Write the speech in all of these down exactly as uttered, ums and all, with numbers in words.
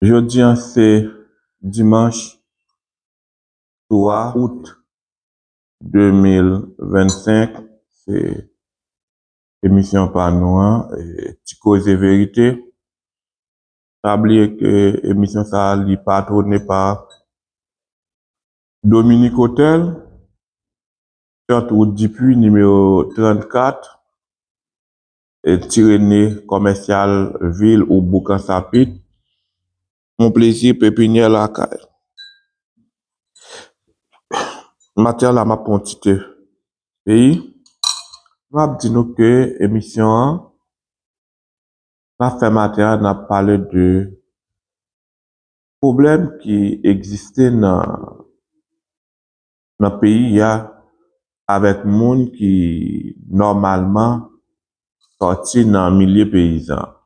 Jodi a se dimanch twa out de mil vennsenk. Se emisyon pa nou an, e, Ti Koze Verite. Pa bliye ke emisyon sa a li patwone pa Dominique Hotel, trant wout Dipuy, nimewo trannkat, e, Ti Rene, komèsyal vil ou bouk Ansapit. Mon plezi pepinyè lakay. Maten an la, m ap pran yon ti te peyi. M ap di nou ke emisyon an, n ap fè maten an, n ap pale de pwoblèm ki egziste nan, nan peyi a avèk moun ki nòmalman sòti nan milye peyizan.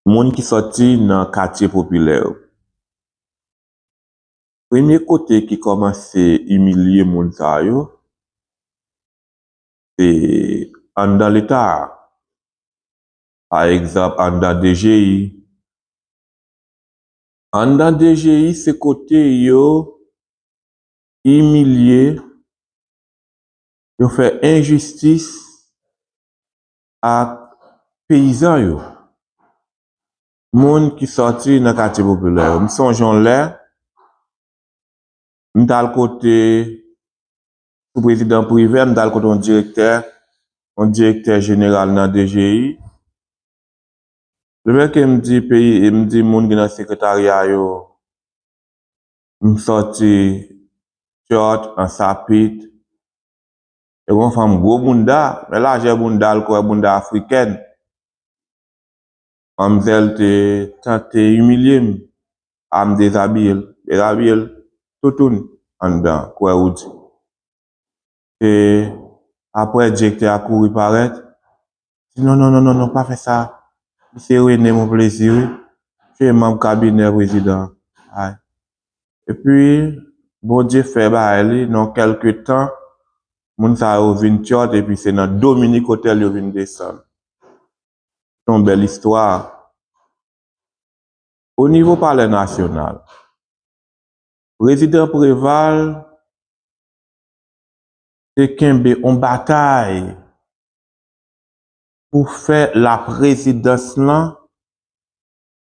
Moun ki sòti nan katye popilè yo. Premye kote ki kòmanse imilye moun sa yo, se anndan Leta a. Pa egzanp, anndan D G I. Anndan D G I, se kote yo imilye, yo fè enjistis ak peyizan yo. Moun ki sòti nan katye popilè yo. M sonje yon lè, m t al kote sou prezidan Privè, m t al kote yon direktè, yon direktè jeneral nan D G I. Lefètke m di peyi, m di moun ki nan sekretarya yo, m sòti Tyòt, Ansapit. E yon fanm gwo bounda, men lajè bounda l kwè bounda afrikèn. Manmzèl te tante imilye m, a m dezabiye l, dezabiye l toutoun anndan, kwè ou di. E apre, direktè a kouri parèt, di, "Non, non, non, non, non, pa fè sa. Misye Rene Monplezi, wi. Misye manm kabinè prezidan an." Ay. Epi, Bondye fè bagay li, nan kèlke tan, moun sa yo vin Tyòt, epi se nan Dominique Hotel yo vin desann. Se yon bèl istwa. O nivo Palè Nasyonal, Prezidan Preval te kenbe yon batay pou fè laprezidans lan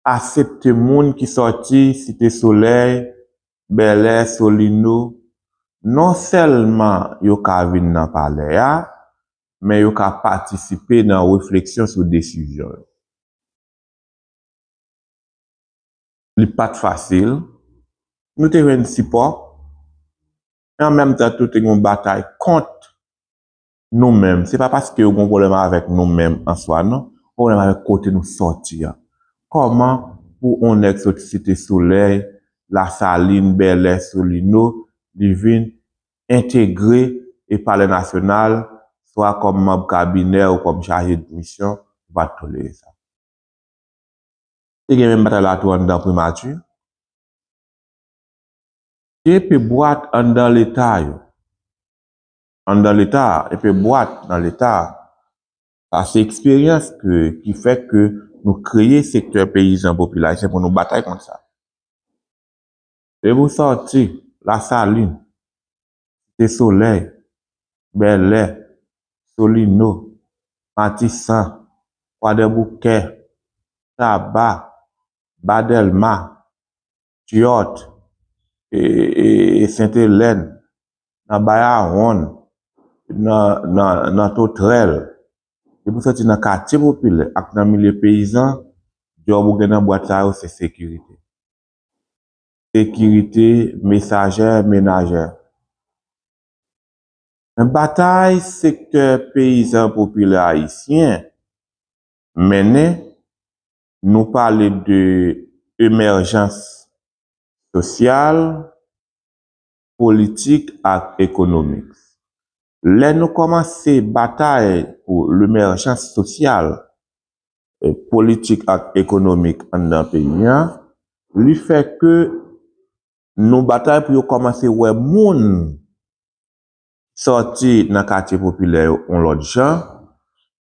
asepte moun ki sòti Site Solèy, Bèlè, Solino. Non sèlman yo ka vin nan palè a, men yo ka patisipe nan refleksyon sou desizyon yo. Li pa t fasil. Nou te jwenn sipò. Men an menm tan tou, te gen yon batay kont nou menm. Se pa paske yo gen yon pwoblèm avèk nou menm an swa, non. Pwoblèm avèk kote nou sòti a. Kòman pou yon nèg soti Site Solèy, Lasalin, Bèlè, Solino, li vin entegre e Palè Nasyonal, swa kòm manm kabinè ou kòm chaje de misyon, ou pa t tolere sa. Te gen menm batay la tou anndan primati. Gen epe bwat anndan Leta yo. Anndan Leta, epe bwat nan Leta. Sa se eksperyans ke, ki fè ke nou kreye sektè peyizan popilè ayisyen pou nou batay kont sa. Depi w sòti Lasalin, Site Solèy, Bèlè, Solino, Matisan, Kwadèboukè, Taba, Ba Dèlma, Tyòt, e, e, e Sentelèn, nan Bay Awonn, nan, nan, nan Totrèl. Depi w sòti nan katye popilè ak nan milye peyizan, djòb ou gen nan bwat sa yo se sekirite. Sekirite, mesajè, menajè. Men batay sektè peyizan popilè ayisyen mennen, nou pale de emèjans sosyal, politik ak ekonomik. Lè nou kòmanse batay pou lemèjans sosyal, e, politik ak ekonomik anndan peyi a, li fè ke nou batay pou yo kòmanse wè moun sòti nan katye popilè yo yon lòt jan,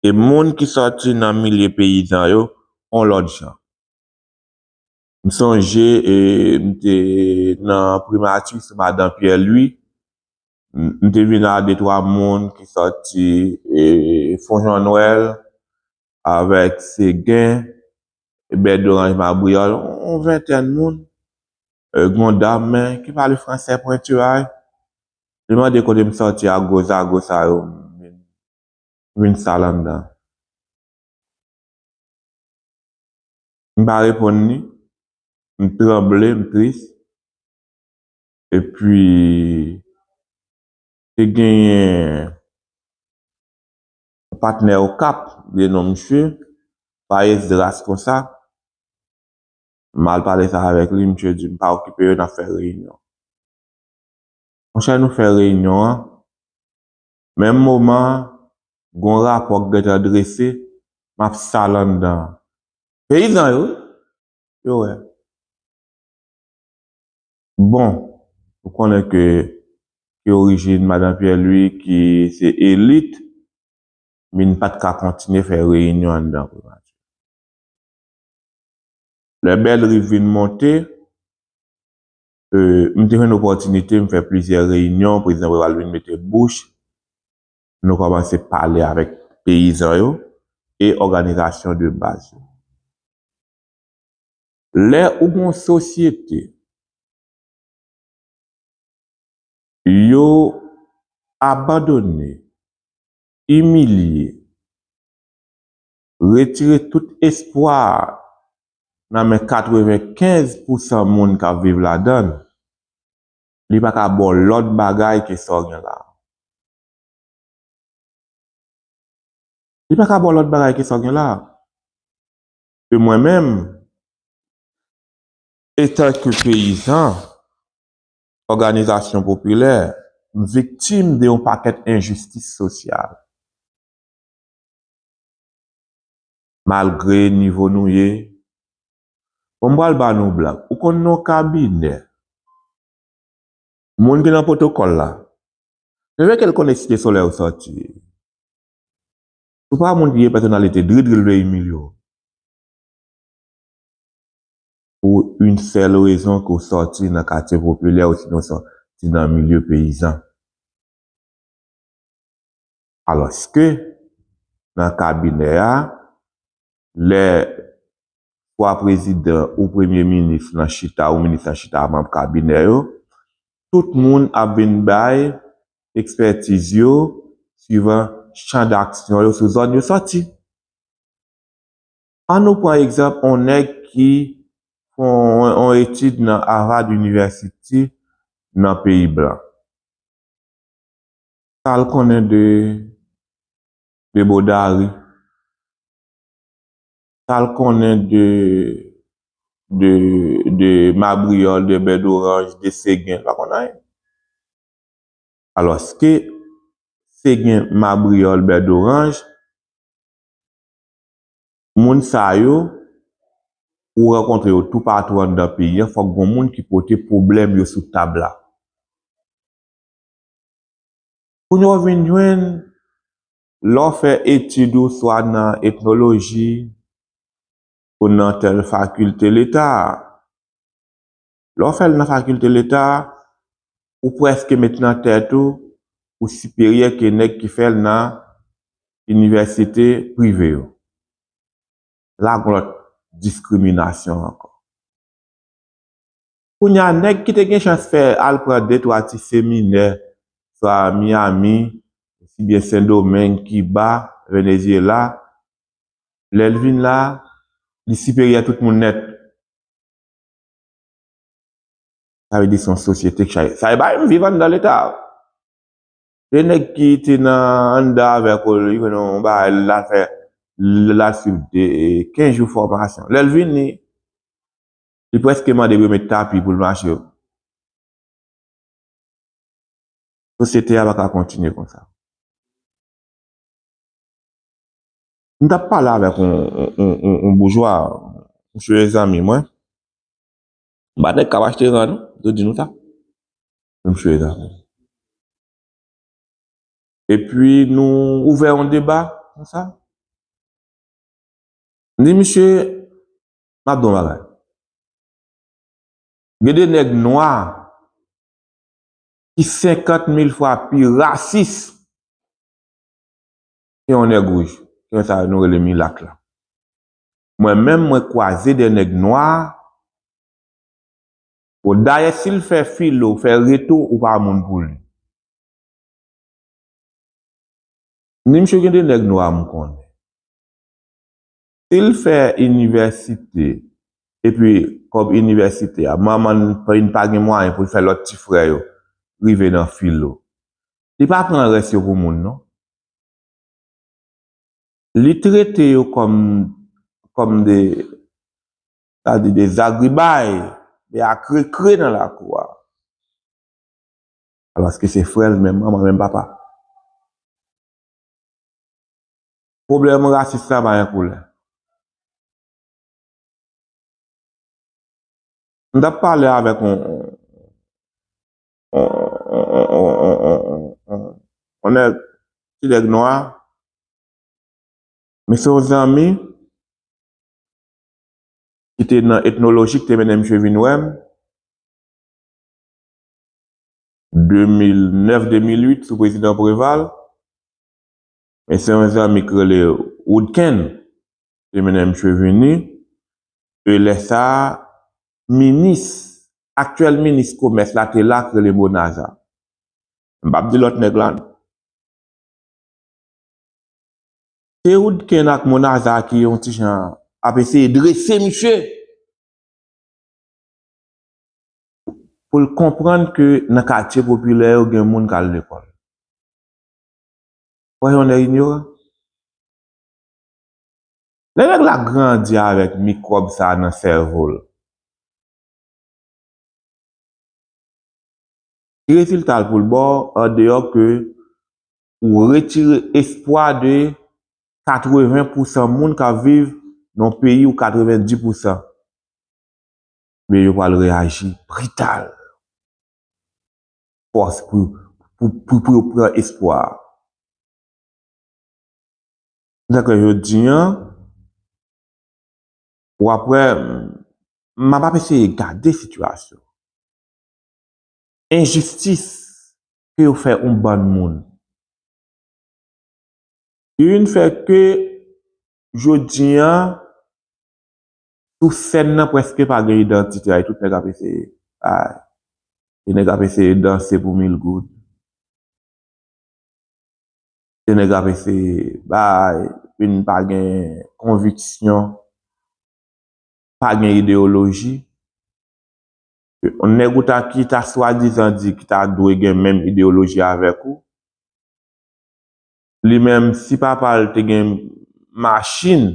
e moun ki sòti nan milye peyizan yo, yon lòt jan. M sonje, e, m te nan primati sou madan Pyè Lwi. M, m te vin a de twa moun ki sòti, e, Fon Jan Nwèl, avèk Segen, Bèdoranj, Mabriyòl, yon ventèn moun. E, gen yon dam, men, ki pale fransè pwentiraj. Li mande kote m sòti a, gwo zago sa yo, m vin, m vin sal anndan. M pa reponn li. M tranble, m tris. Epi, te genyen yon patnè Okap, de non misye, pa Esdras konsa. M al pale sa avèk li, misye di m pa okipe yo, n ap fè reyinyon. Monchè, nou fè reyinyon an. Menm moman, gon rapò k gentan drese, m ap sal anndan. Peyizan yo, wi. Yo wè. Bon, nou konnen ke, ki orijin madan Pyè Lwi, ki se elit, men n pa t ka kontinye fè reyinyon anndan primati. Lè Bèl Riv vin monte, e, m te jwenn opòtinite, m fè plizyè reyinyon, prezidan Preval vin mete bouch, nou kòmanse pale avèk peyizan yo e òganizasyon de baz yo. Lè ou gon sosyete, yo abandone, imilye, retire tout espwa nan men katrevenkenz pousan moun k ap viv ladan l, li pa ka ba w lòt bagay ke sa w gen la. Li pa ka ba w lòt bagay ke sa w gen la. E mwen menm, etanke peyizan, òganizasyon popilè, m viktim de yon pakèt enjistis sosyal. Malgre nivo nou ye, bon, m pral ba nou blag. Ou konn nan kabinè, moun ki nan pwotokòl la, men veye ke l konnen Site Solèy ou sòti. Ou pa moun ki gen pèsonalite, dridri l vle imilye w. Pou yon sèl rezon ke w sòti nan katye popilè, ou sinon sòti nan milye peyizan. Alòske, nan kabinè a, lè swa prezidan ou premye minis lan chita, ou minis lan chita, manm kabinè yo, tout moun ap vin bay ekspètiz yo, swivan chan daksyon yo sou zòn yo sòti. Ann nou pran egzanp yon nèg ki fè yon, yon etid nan Harvard University nan peyi blan. Sa l konnen de, de Bodari? Sa l konnen de, de, de Mabriyòl, de Bèdoranj, de Segen? L pa konn anyen. Alòske, Segen, Mabriyòl, Bèdoranj, moun sa yo, ou rankontre yo toupatou anndan peyi a, fòk gon moun ki pote pwoblèm yo sou tab la. Kounye a w vin jwenn, lè w fè etid ou swa nan etnoloji ou nan tèl fakilte Leta, lè w fè l nan fakilte Leta, ou prèske met nan tèt ou, ou siperyè ke nèg ki fè l nan inivèsite prive yo. La gon lòt diskriminasyon ankò. Kounye a, nèg ki te gen chans fè al pran de twa ti seminè, swa Miami, osibyen Sendomeng, Kiba, Venezyela, lè l vin la, li siperyè tout moun nèt. Sa vle di se yon sosyete k chaje. Sa e bagay m viv anndan Leta. De nèg ki te nan anndan avèk ou, li konn yon bagay, l al fè, l al swiv de, kenz jou fòmasyon. Lè l vini, li prèske mande pou yo met tapi pou l mache. Sosyete a pa ka kontinye konsa. M t ap pale avèk yon, yon, yon, yon, yon boujwa, misye zanmi mwen. M pa t nèg k ap achte ran, non, m te di nou sa. Men misye zanmi. Epi nou ouvè yon deba konsa. M di misye, m ap di w yon bagay. Gen de nèg nwa ki senkant mil fwa pi rasis ke yon nèg wouj, ke sa nou rele milat la. Mwen menm, mwen kwaze de nèg nwa, bon, dayè, si l fè filo, fè reto, ou pa moun pou li. Ni misye gen de nèg nwa m konnen. Si l fè inivèsite, epi kòb inivèsite a, manman n pa, n pa gen mwayen pou l fè lòt ti frè yo rive nan filo. Li pa pran rès yo pou moun, non. Li trete yo kòm, kòm de, sa di de zagribay, de akrekre nan lakou a. Alòske se frè l menm manman, menm papa. Pwoblèm rasis la pa gen koulè. M t ap pale avèk yon, yon, yon, yon, yon, yon, yon, yon nèg, ti nèg nwa, men se yon zanmi ki te nan etnoloji ki te mennen misye vin wè m, de mil nèf, de mil uit, sou prezidan Preval. Men se yon zanmi ki rele Woodken te mennen misye vini. E lè sa a, minis, aktyèl minis komès la te la, ki rele Bonaza. M p ap di lòt nèg la, non. Se Woodken ak Bonaza ki yon ti jan ap eseye drese misye pou l konprann ke nan katye popilè yo gen moun k al lekòl. Wè yon nèg inyoran. Lè nèg la grandi avèk mikwòb sa a nan sèvo l, ki rezilta l pou l ba w, andeyò ke ou retire espwa de katreven pousan moun k ap viv nan yon peyi ou katrevenndis pousan, men yo pral reyaji brital. Fòs pou, pou, pou, pou yo pran espwa. Donk, jodi a, w ap wè, m ap ap eseye gade sitiyasyon. Enjistis ke yo fè yon bann moun. Li vin fè ke jodi a, sou sèn nan prèske pa gen idantite, ay, tout nèg ap eseye. Ay, tout nèg ap eseye danse pou mil goud. Tout nèg ap eseye bay, vin pa gen konviksyon, pa gen ideyoloji. Yon nèg ou ta, ki ta swadizan di ki ta dwe gen menm ideyoloji avèk ou, li menm, si papa l te gen machin,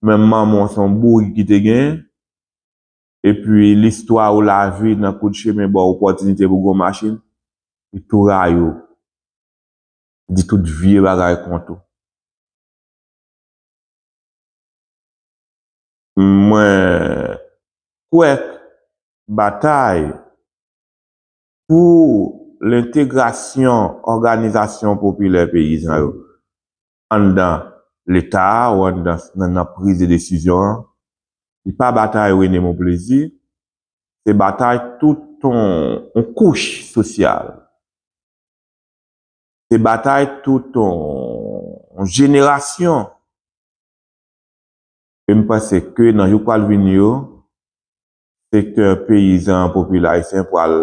menm manman w se yon bourik ki te gen, epi listwa ou lavi nan kout chemen ba w opòtinite pou gen yon machin, li tou rayi w. Di tout vye bagay kont ou. Mwen kwè batay pou lentegrasyon òganizasyon popilè peyizan yo anndan Leta a ou anndan, nan, nan priz de desizyon an, li pa batay René Monplaisir, se batay tout yon, yon kouch sosyal. Se batay tout yon, yon jenerasyon. E m panse ke nan jou k pral vini yo, sektè peyizan an, popilè ayisyen pral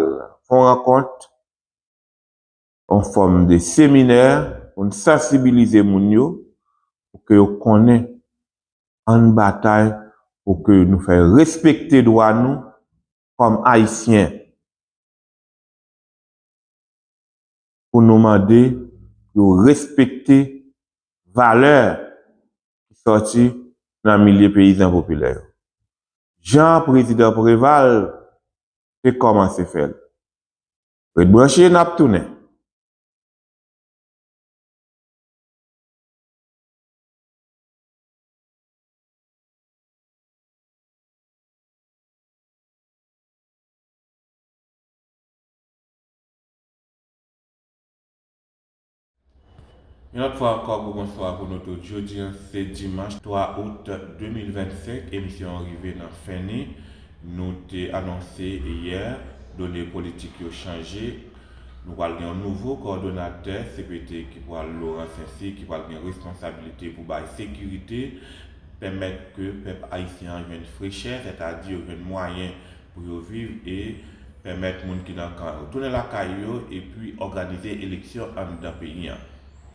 fè yon rankont, yon fòm de seminè pou n sansibilize moun yo, pou ke yo konnen, ann batay pou ke nou fè respekte dwa nou kòm ayisyen, pou nou mande pou yo respekte valè ki sòti nan milye peyizan popilè yo. Jan prezidan Preval te kòmanse fè l. Ret branche, n ap tounen. Yon lòt fwa ankò, gwo bonswa pou nou tout. Jodi a, se dimanch twa out de mil vennsenk, emisyon an rive nan fen li. Nou te anonse yè, done politik yo chanje. Nou pral gen yon nouvo kòdonatè C P T ki pral Laurent Saint-Cyr, ki pral gen responsabilite pou bay sekirite, pèmèt ke pèp ayisyen an jwenn frechè, sètadi yo jwenn mwayen pou yo viv e pèmèt moun ki nan kan yo tounen lakay yo epi òganize eleksyon anndan peyi an.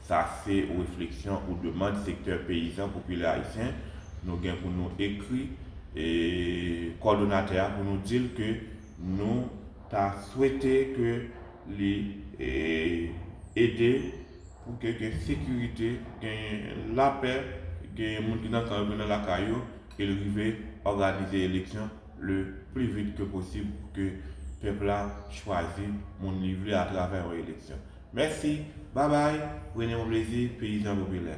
Sa se refleksyon ou demann sektè peyizan popilè ayisyen. Nou gen pou nou ekri e kòdonatè a pou nou di l ke nou ta swete ke li e, ede pou ke gen sekirite, gen lapè, gen moun ki nan kan yo tounen lakay yo, e l rive òganize eleksyon le pli vit ke posib pou ke pèp la chwazi moun li vle atravè yon eleksyon. Mèsi, babay, René Monplaisir, Peyizan Popilè.